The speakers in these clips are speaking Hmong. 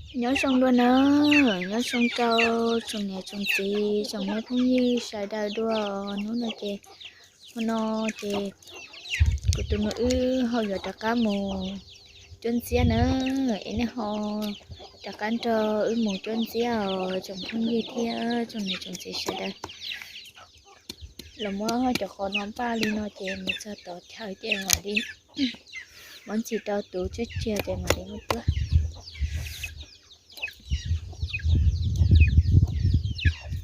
Nyob zoo dua na, nyob zoo rau tsoom niam tsoom txiv tsoom me phooj ywg sawv daws dua. Hnub no ces, hmo no ces kuv tus nus wb ho yuav rov qab mus cuab ntxiab na, es nej ho rov qab nrog wb mus cuab ntxiab os tsoom phooj ywg thiab tsoom niam tsoom txiv sawv daws. Los muab cov qos no npaj li no ces mus txog tod chaw ces mam li muab ntxiv rau tus tswb tsiag ces mam li muab tuaj.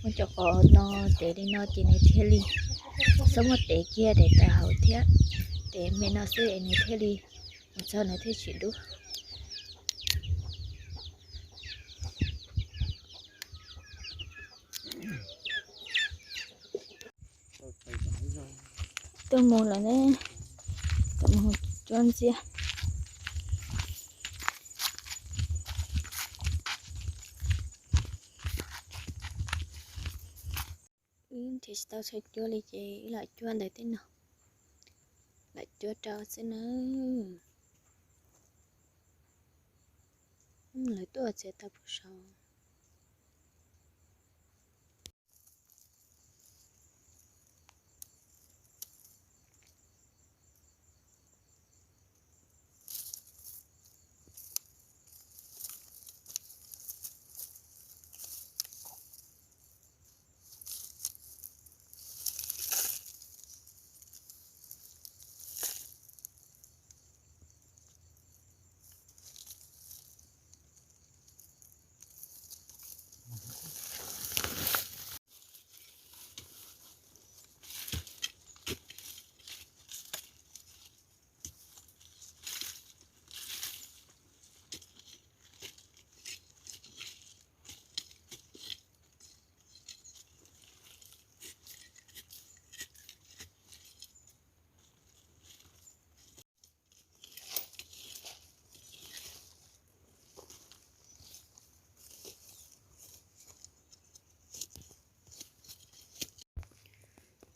Muab cov qos no tev li no ces nws thiaj li, txhob muab tev kiag daim tawv hauv thiab, tev me no xwb es nws thiaj li, mus txog nws thiaj tsis dub. Tuaj mus lawm ne, tuaj mus cuab ntxiab. Wb nrhiav tsis tau chaw cuab li ces wb lam cuab ntawm tej no, lam cuab rau xwb nawb. Lawv tuaj txiav tau puag saud.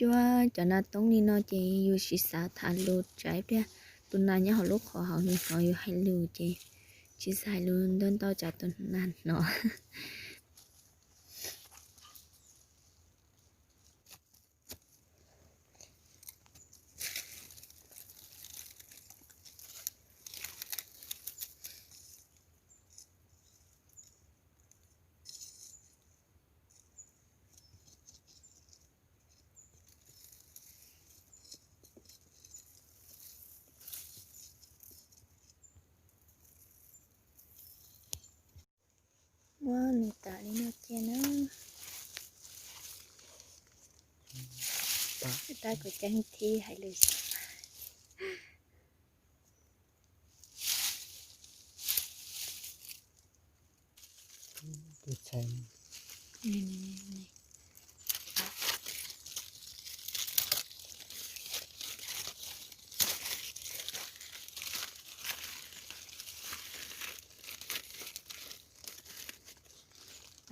Cuab cov nas toob li no ces yus tsis xav tham lus tsam ib pliag tus nas nyob hauv lub qhov hauv nws hnov yus hais lus ces tsis xav hais lus ntau ntau tsam tus nas hnov. Muab nws tawm li no cia na. Tab kuv ceeb thib hais lus.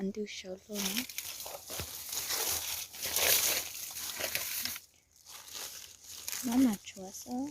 Ntws saud los, mab mas tshuav xwb.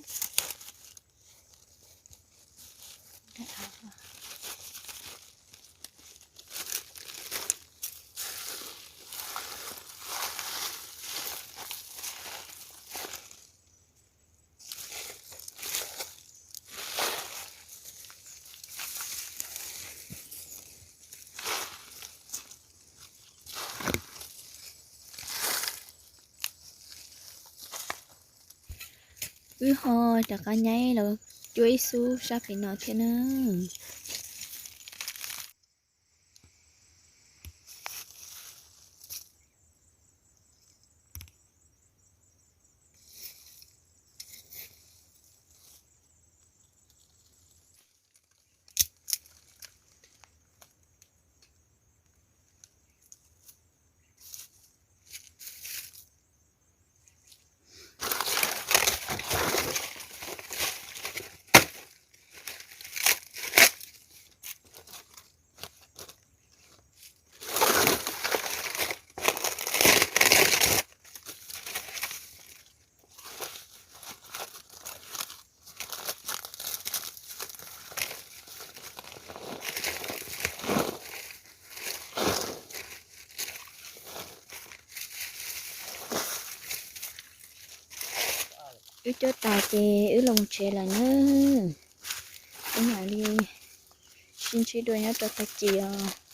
Wb ho rov qab nyaib los cuab ib xub sab pem no thiab na. Wb cuab tas ces wb los tsev lawm na. Wb mam li sib ntsib dua nyob rau tag kis os.